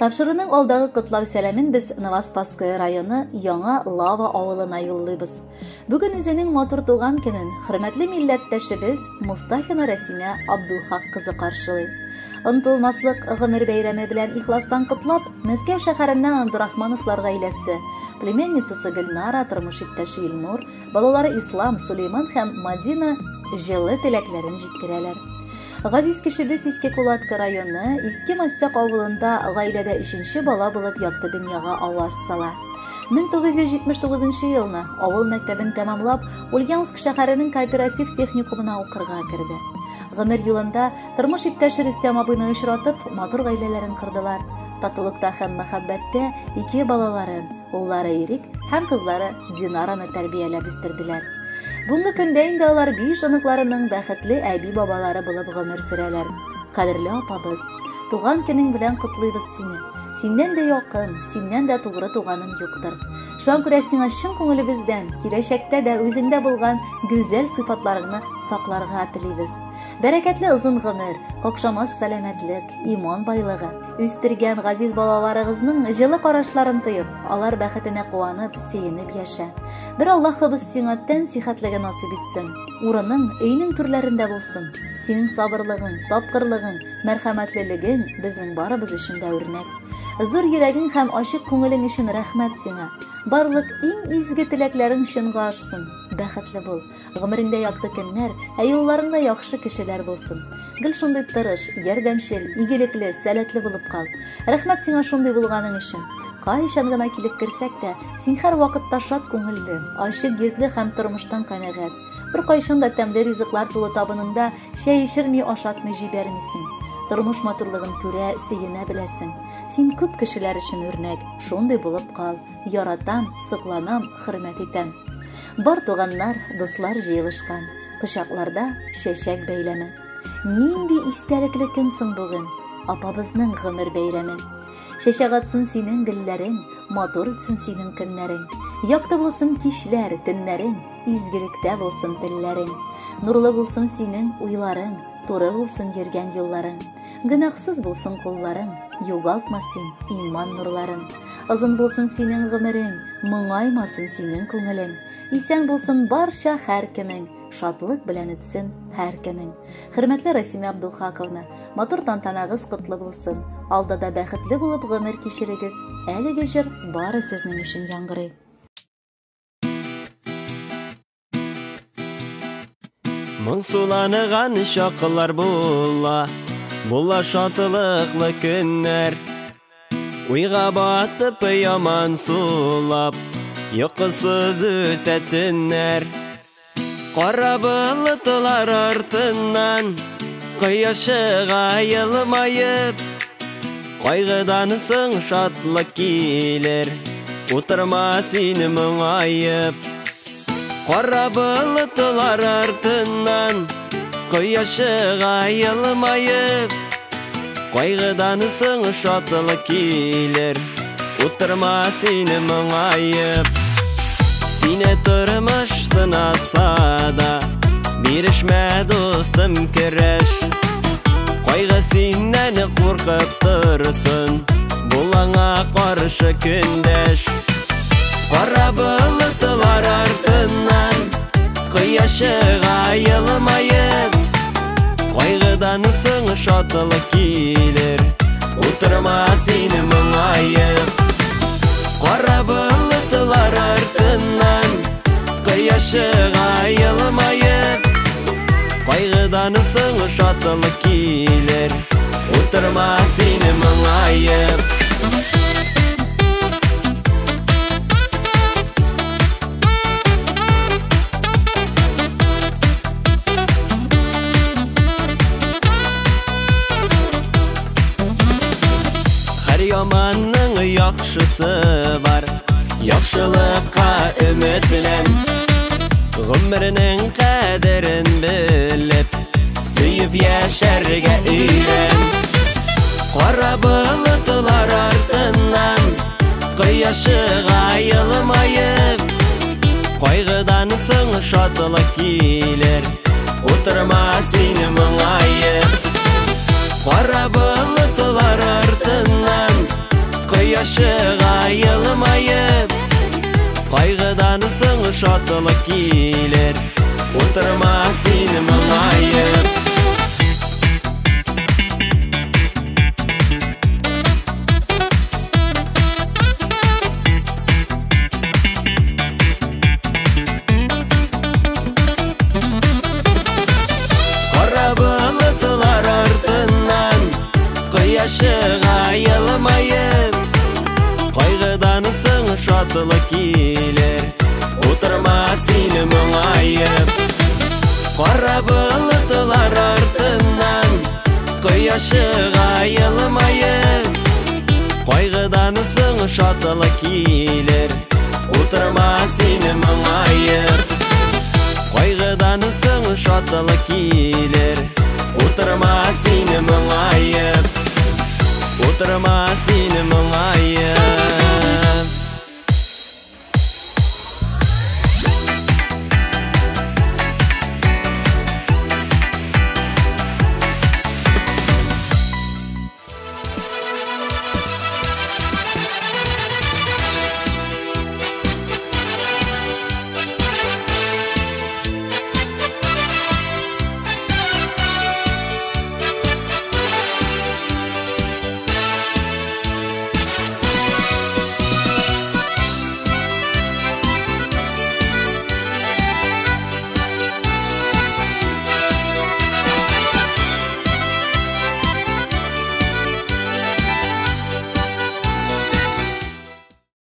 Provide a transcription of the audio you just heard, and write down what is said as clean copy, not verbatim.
Тапшыруның алдагы котлау сәламен без Новоспасское районы Яңа Лава авылына юллыйбыз. Бүген үзенең матур туган көнен хөрмәтле милләттәшебез Мустафина Рәсимә Абдулхак кызы каршылый. Онытылмаслык гомер бәйрәме белән ихластан котлап, Мәскәү шәһәреннән Абдурахмановлар гаиләсе, племянницасы Гөлнара, тормыш иптәше Илнур, Балалары Ислам, Сулейман һәм Мадина җылы теләкләрен җиткерәләр. Газиз кешебез Иске Кулатка районы Иске Мостяк авылында гаиләдә өченче бала булып якты дөньяга аваз сала. 1979 елны авыл мәктәбен тәмамлап, Ульяновск шәһәренең кооператив техникумына укырга керде. Гомер юлында тормыш иптәше Рөстәм абыйны очратып, матур гаиләләрен кордылар. Татулыкта һәм мәхәббәттә ике балаларын, Уллары Ирек һәм кызлары Динараны тәрбияләп үстерделәр. Бүгенге көндә инде алар биш оныкларының бәхетле әби-бабалары булып гомер сөрәләр. Кадерле апабыз, туган көнең белән котлыйбыз сине. Синнән дә якын, синнән дә тугры туганым юктыр. Шуңа күрә сиңа чын күңелебездән киләчәктә дә үзеңдә булган гүзәл сыйфатларыңны сакларга телибез. Бәрәкәтле озын гомер, какшамас сәламәтлек, иман байлыгы, үстергән газиз балаларыгызның җылы карашларын тоеп, алар бәхетенә куанып, сөенеп яшә. Бер Аллаһыбыз сиңа тән сихәтлеге насыйп итсен. Урының өйнең түрләрендә булсын. Синең сабырлыгың, тапкырлыгың, мәрхәмәтлелегең безнең барыбыз өчен дә үрнәк. Зур йөрәгең һәм ачык күңелең өчен рәхмәт сиңа. Барлык иң изге теләкләрең чынга ашсын. Бәхетле бул. Гомереңдә якты көннәр, ә юлларыңда яхшы кешеләр булсын. Гел шундый тырыш, ярдәмчел, игелекле, сәләтле булып кал. Рәхмәт сиңа шундый булганың өчен. Кайчан гына килеп керсәк тә, син һәрвакытта шат күңелле, ачык йөзле һәм тормыштан канәгать. Беркайчан да тәмле ризыклар тулы табыныңда чәй эчерми, ашатмый җибәрмисең. Тормыш матурлыгын күрә, сөенә беләсең. Син күп кешеләр өчен үрнәк, шундый булып кал. Яратам, сокланам, хөрмәт итәм. Бар туганнар, дуслар җыелышкан, кочакларда чәчәк бәйләме. Нинди истәлекле көн соң бүген, апабызның гомер бәйрәме. Чәчәк атсын синең гөлләрең, матур үтсен синең көннәрең. Якты булсын кичләр, төннәрең, изгелектә булсын телләрең. Нурлы булсын синең уйларың, туры булсын йөргән юлларың. Гөнаһсыз булсын кулларың, югалтма син иман нурларын. Озын булсын синең гомерең, моңаймасын синең күңелең. Исән булсын барча һәркемең, шатлык белән үтсен һәр көнең. Хөрмәтле Расимә Абдулхаковна, матур тантанагыз котлы булсын. Алда да бәхетле булып гомер кичерегез. Әлеге җыр бары сезнең өчен яңгырый. Моңсуланыган чаклар була, була шатлыклы көннәр. Уйга батып яман сулап, йокысыз үтә төннәр. Кара болытлар артыннан кояш чыга елмаеп, кайгыдан соң шатлык килер, утырма син моңаеп. Кара болытлар артыннан кояш чыга елмаеп, кайгыдан соң шатлык килер, утырма син моңаеп. Сине тормыш сынаса да, бирешмә, дустым, көрәш. Кайгы синнән куркып торсын, бул аңа каршы көндәш. Кара болытлар артыннан кояш чыга елмаеп, кайгыдан соң шатлык килер, утырма син моңаеп. Кара болытлар артыннан кояш чыга елмаеп, кайгыдан соң шатлык килер, утырма син моңаеп. Яманның яхшысы бар, яхшылыкка өметлән. Гомернең кадерен белеп, сөеп яшәргә өйрән. Кара болытлар артыннан кояш чыга елмаеп, кайгыдан соң шатлык килер, утырма син моңаеп. Кара болытлар артыннан Утырма син моңаеп. Кара болытлар артыннан кояш чыга елмаеп, кайгыдан соң шатлык килер, утырма син моңаеп. Кара болытлар артыннан кояш чыга елмаеп, кайгыдан соң шатлык килер, утырма син моңаеп. Кайгыдан соң шатлык